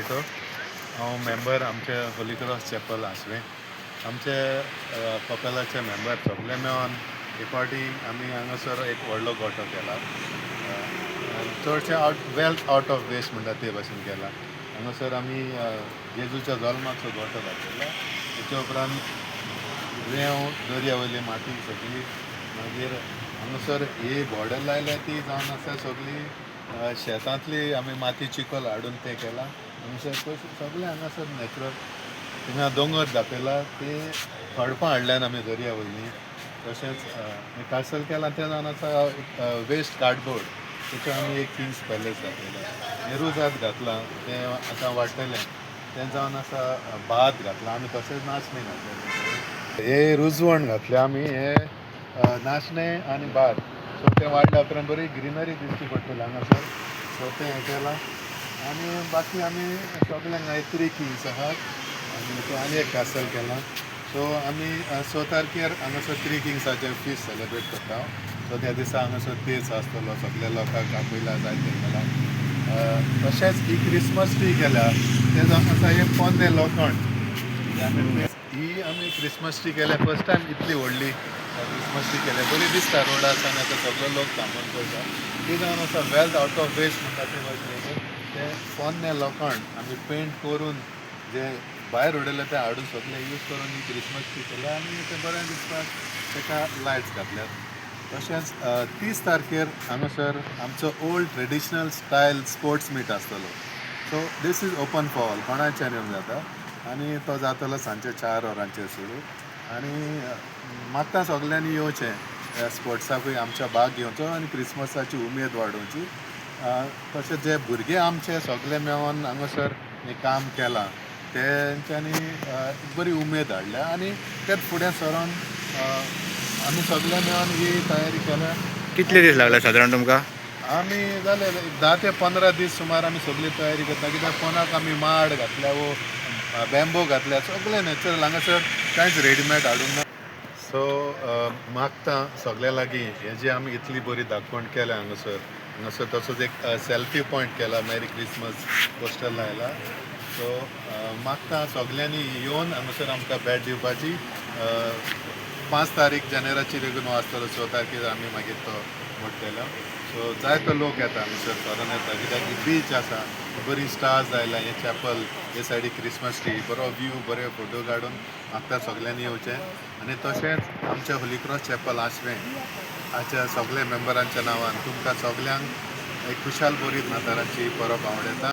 Barreto. हांव member आमचे Holi cross chapel आसवें. आमचे कपेलाचे मेंबर सगळे मेळोन एक फावटी आमी हांगासर एक व्हडलो गोटो केला. चडशे out wealth out of waste म्हणटा ते भाशेन केला. हांगासर आमी जेजूच्या जल्माचो गोटो घातलेला. तेच्या उपरांत रेंव, दर्या वयली माती सगळी. मागीर हांगासर ही बॉर्डर लायल्या ती जावन आसा सगळी शेतांतली आमी माती चिखल हाडून तें केलां. हांगासर सगळें हांगासर नॅचरल. थिंगा दोंगर दाखयला, ते खडपां हाडल्यान आमी दर्या वयलीं. तशेंच हें कासल केलां तें जावन आसा वेस्ट कार्डबोर्ड. तेचेर आमी एक किंग्स पॅलेस दाखयला. हें रुजाद घातलां, तें आतां वाडटलें. तें जावन आसा भात घातलां आमी, तशेंच नाचणें घातलें. हे रुजवण घातलें आमी, हे नाचणें आनी भात. सो तें वाडल्या उपरांत बरी ग्रिनरी दिसची पडटली हांगासर. सो तें हें केलां आनी बाकी आमी सगळ्यांक हांगा थ्री किंग्स आहात आनी तें आनी एक कासल केलां. सो आमी 6 तारखेर हांगासर थ्री किंग्साचें फीस्ट सेलेब्रेट करता. सो त्या दिसा हांगासर तेज आसतलो, सगल्या लोकांक आपयला जायते केला. तशेंच ही क्रिसमस ट्री केल्या तें जावन आसा हें पोन्नें लोखण. ही आमी क्रिसमस ट्री केल्या, फर्स्ट टायम इतली व्हडली क्रिसमस ट्री केल्या. बरी दिसता रोडार सावन, आतां सगलो लोक थांबून पळयता. ती जावन आसा वेल्थ आउट ऑफ वेस्ट म्हणटा ते भाशेन. तें पोन्नें लोखण आमी पेंट करून जे भायर उडयलें तें हाडून सगळें यूज करून ही क्रिसमस ट्री केल्या आनी तें बरें दिसपाक ताका लायट्स घातल्यात. तशेंच 30 तारखेर हांगासर आमचो old traditional style sports meet आसतलो. So this is open for all, कोणाच्यान येवंक जाता आनी तो जातलो सांजचे 4 वरांचेर सुरू. आनी मागता सगल्यांनी येवचें, ह्या स्पोर्ट्साकूय आमच्या भाग घेवचो आनी क्रिसमसाची उमेद वाडोवची. तशेंच जे भुरगे आमचे सगळे मेळोन हांगासर हें काम केलां, तेंच्यांनी बरी उमेद हाडल्या आनी तेच फुडें सरोन आमी सगळे मेळोन ही तयारी केल्या. कितले दीस लागले सादारण तुमकां? आमी जाले 10 ते 15 दीस सुमार आमी सगळी तयारी करता, कित्याक पोनाक आमी माड घातल्या वो बॅम्बो घातल्या, सगळें नॅचरल. हांगासर कांयच रेडीमेड हाडूंक ना. सो मागता सगळ्या लागीं, हे जे आमी इतली बरी दाखवण केल्या हांगासर, हांगासर तसोच एक सेल्फी पॉयंट केला, मॅरी क्रिसमस पोस्टर लायला. सो मागता सगल्यांनी येवन हांगासर आमकां भेट दिवपाची. 5 तारीख जानेराची लेगून आसतलो, 6 तारखेर आमी मागीर तो मोडटलो. सो जायतो लोक येता हांगासर, सरोन येता, कित्याक बीच आसा, बरी स्टार्स आयला, हें चॅपल, हे सायडीक क्रिसमस ट्री, बरो व्यू, बरे फोटो काडून. मागता सगल्यांनी येवचें. आनी तशेंच आमच्या होली क्रॉस चॅपल आशवें हाच्या सगल्या मेंबरांच्या नांवान तुमकां सगल्यांक एक खुशाल बरी नातारांची परब आवडटा.